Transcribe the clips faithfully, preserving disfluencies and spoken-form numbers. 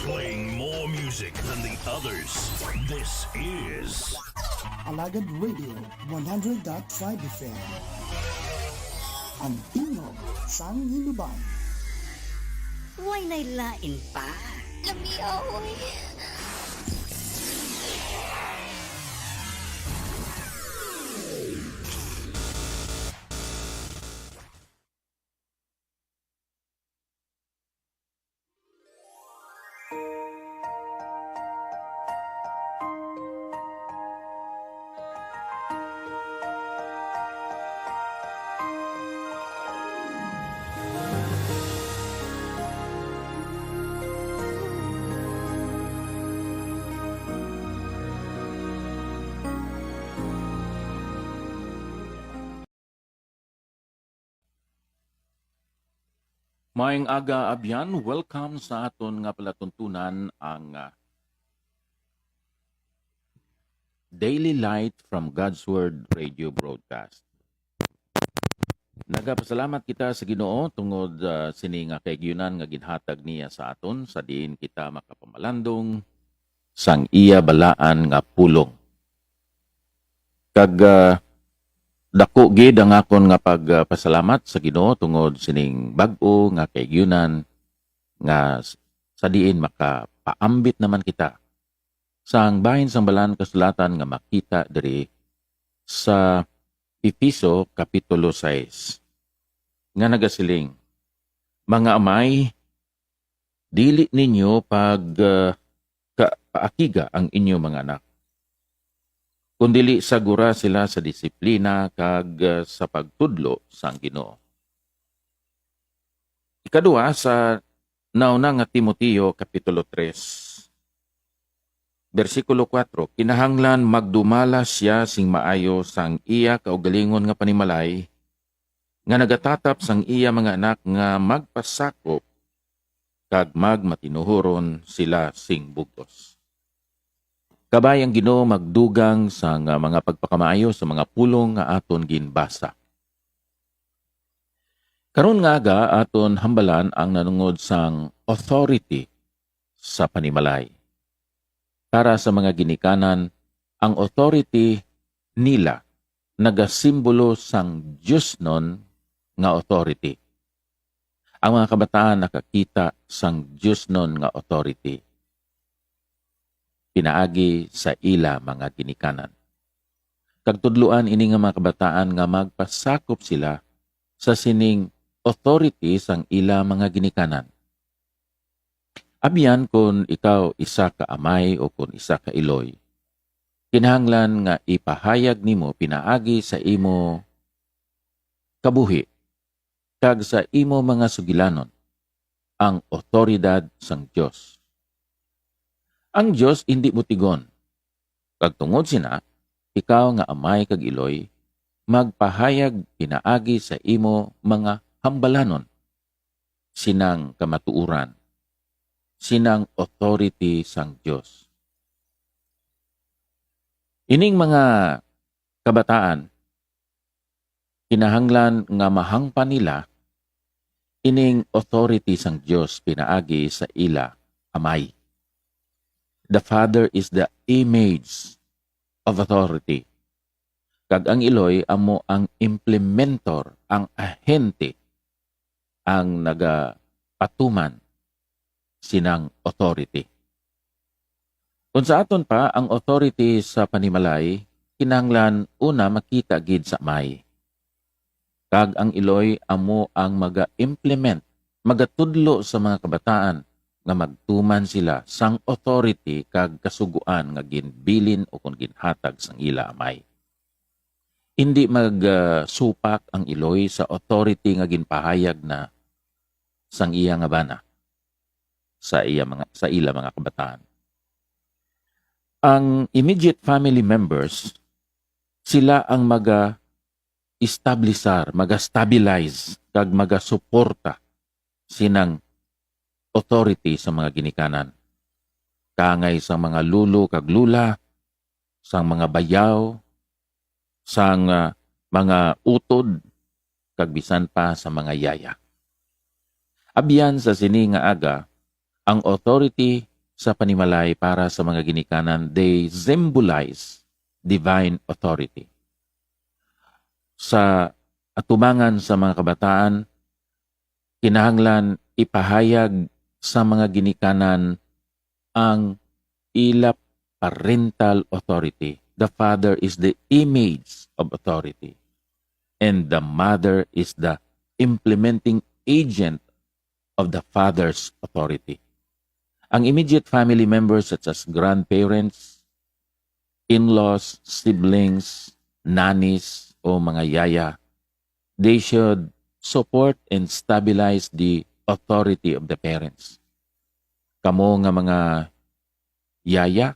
Playing more music than the others. This is Alagad Radio one hundred dot five F M. Ang tingog sang Hinubay. Way nay lain pa. Lamia, oy. Maayong aga, abyan. Welcome sa aton nga palatuntunan, ang, ah, Daily Light from God's Word Radio Broadcast. Nagapasalamat kita sa Ginoo tungod, ah, sini nga kaayunan nga ginhatag niya sa aton, sa diin kita makapamalandong sang iya balaan nga pulong. Kag, ah, daku gid ang akon nga pagpasalamat sa Ginoo tungod sining bag-o nga kaayunan nga s-, sa diin makapaambit naman kita sang bahin sang Balaan Kasulatan nga makita diri sa Efeso Kapitulo sais, nga nagasiling, "Mga amay, dili ninyo pag, ah, ka-, paakiga ang inyo mga anak, kundili sagura sila sa disiplina kag, ah, sa pagtudlo sang Ginoo." Ikaduha, sa nauna nga Timoteo, Kapitulo tres, bersikulo kuwatro, "Kinahanglan magdumala sia sing maayo sang iya kaugalingon nga panimalay, nga nagatatap sang iya mga anak nga magpasakop kag magmatinuhoron sila sing bug-os." Kabay ang Ginoo magdugang sang mga pagpakamaayo sa mga pulong nga aton ginbasa. Karon nga aga, aton hambalan ang nanungod sang authority sa panimalay. Para sa mga ginikanan, ang authority nila nagasimbolo sang diosnon nga authority. Ang mga kabataan nakakita sang diosnon nga authority pinaagi sa ila mga ginikanan. Kag tudloan ini nga mga kabataan nga magpasakop sila sa sining authority sang ila mga ginikanan. Abyan, kon ikaw isa ka amay o kon isa ka iloy, kinahanglan nga ipahayag nimo pinaagi sa imo kabuhi kag sa imo mga sugilanon ang awtoridad sang Dios. Ang Dios indi butigon, kag tungod sina, ikaw nga amay kag iloy, magpahayag pinaagi sa imo mga hambalanon sinang kamatuoran, sinang authority sang Dios. Ining mga kabataan, kinahanglan nga mahangpan nila ining authority sang Dios pinaagi sa ila amay. The father is the image of authority, kag ang iloy amo ang implementor, ang ahente, ang nagapatuman sinang authority. Kon sa aton pa, ang authority sa panimalay kinahanglan una makita gid sa amay, kag ang iloy amo ang maga-implement, magatudlo sa mga kabataan nga magtuman sila sang authority kag kasugoan nga ginbilin o kon ginhatag sang ila amay. Indi mag, ah, supak ang iloy sa authority nga ginpahayag na sang iya nga bana sa iya mga, sa ila mga kabataan. Ang immediate family members, sila ang maga-establisar, maga-stabilize, kag magasuporta sinang authority sa mga ginikanan. Kaangay sa mga lolo kag lola, sang mga bayaw, sang, ah, mga utod, kag bisan pa sa mga yaya. Abyan, sa sini nga aga, Ang authority sa panimalay para sa mga ginikanan, they symbolize divine authority. Sa atubangan sa mga kabataan, kinahanglan ipahayag sa mga ginikanan ang ila parental authority. The father is the image of authority, and the mother is the implementing agent of the father's authority. Ang immediate family members, such as grandparents, in-laws, siblings, nannies, o mga yaya, they should support and stabilize the authority of the parents. Kamo nga mga yaya,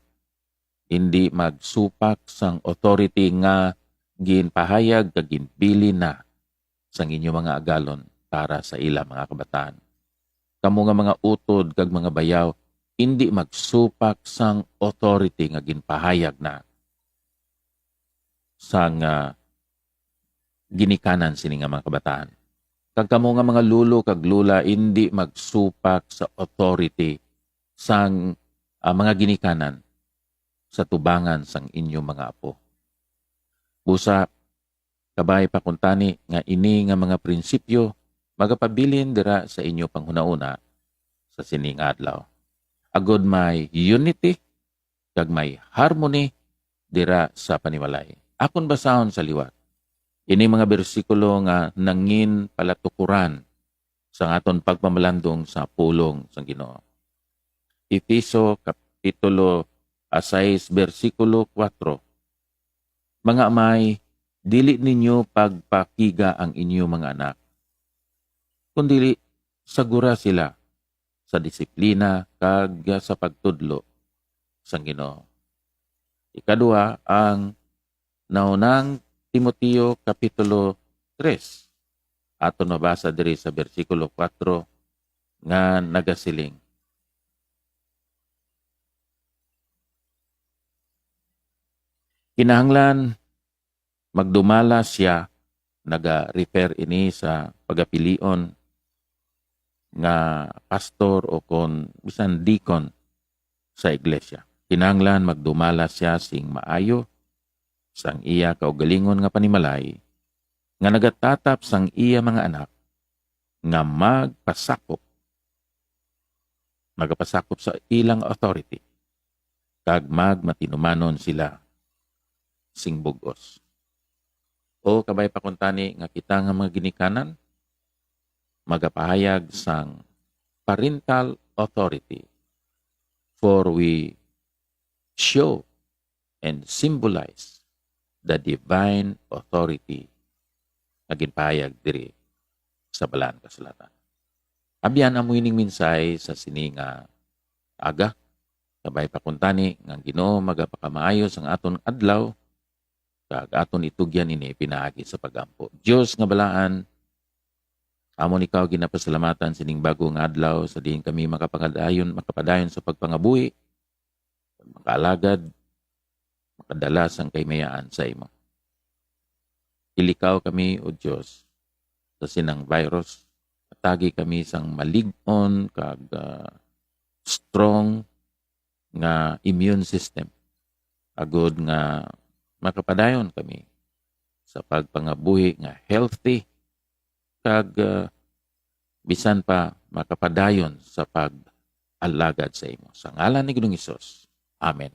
hindi magsupak sang authority nga ginpahayag kag ginbilin na sang inyo mga agalon para sa ila mga kabataan. Kamo nga mga utod kag mga bayaw, indi magsupak sang authority nga ginpahayag na sang, ah, ginikanan sini nga mga kabataan. Kag kamo nga mga lolo kag lola, indi magsupak sa authority sang, ah, mga ginikanan sa tubangan sang inyo mga apo. Busa, kabay pa kuntani nga ini nga mga prinsipyo magapabilin dira sa inyo panghunahuna sa sini nga adlaw, agud may unity kag may harmony dira sa panimalay. Akon basahon sa liwat ini mga bersikulo nga nangin palatukuran sang aton pagpamalandong sa pulong sang Ginoo. Efeso kapitulo sais, bersikulo kuwatro, "Mga amay, dili ninyo pagpakiga ang inyo mga anak, kundili sagura sila sa disiplina kag sa pagtudlo sang Ginoo." Ikaduha, ang Naunang Timoteo kapitulo tres. Aton mabasa diri sa bersikulo kuwatro nga nagasiling, "Kinahanglan magdumala sia," naga-refer ini sa pagapilion nga pastor o kon bisan deacon sa iglesia. "Kinahanglan magdumala sia sing maayo sang iya kaugalingon nga panimalay, nga nagatatap sang iya mga anak nga magpasakop, magapasakop sa ilang authority, kag magmatinumanon sila sing bug-os." O kabay pa kuntani nga kita nga mga ginikanan magapahayag sang parental authority, for we show and symbolize the divine authority nga ginpahayag diri sa Balaan Kasulatan. Abyan amo ining mensahe sa sini nga aga, kabay pa kuntani nga ang Ginoo magapakamaayo sang aton adlaw, kag aton itugyan ini pinaagi sa pag-ampo. Dios nga balaan, amon ikaw ginapasalamatan sining bago nga adlaw sa diin kami makapagadayon, makapadayon sa pagpangabuhi, makaalagad, makadala sang kahimayaan sa imo. Ilikaw kami, O Dios, sa sinang virus. Atagi kami sang malig-on kag, ah, strong nga immune system, agud nga makapadayon kami sa pagpangabuhi nga healthy kag, ah, bisan pa makapadayon sa pag-alagad sa imo. Sa ngalan ni Ginoong Hesus. Amen.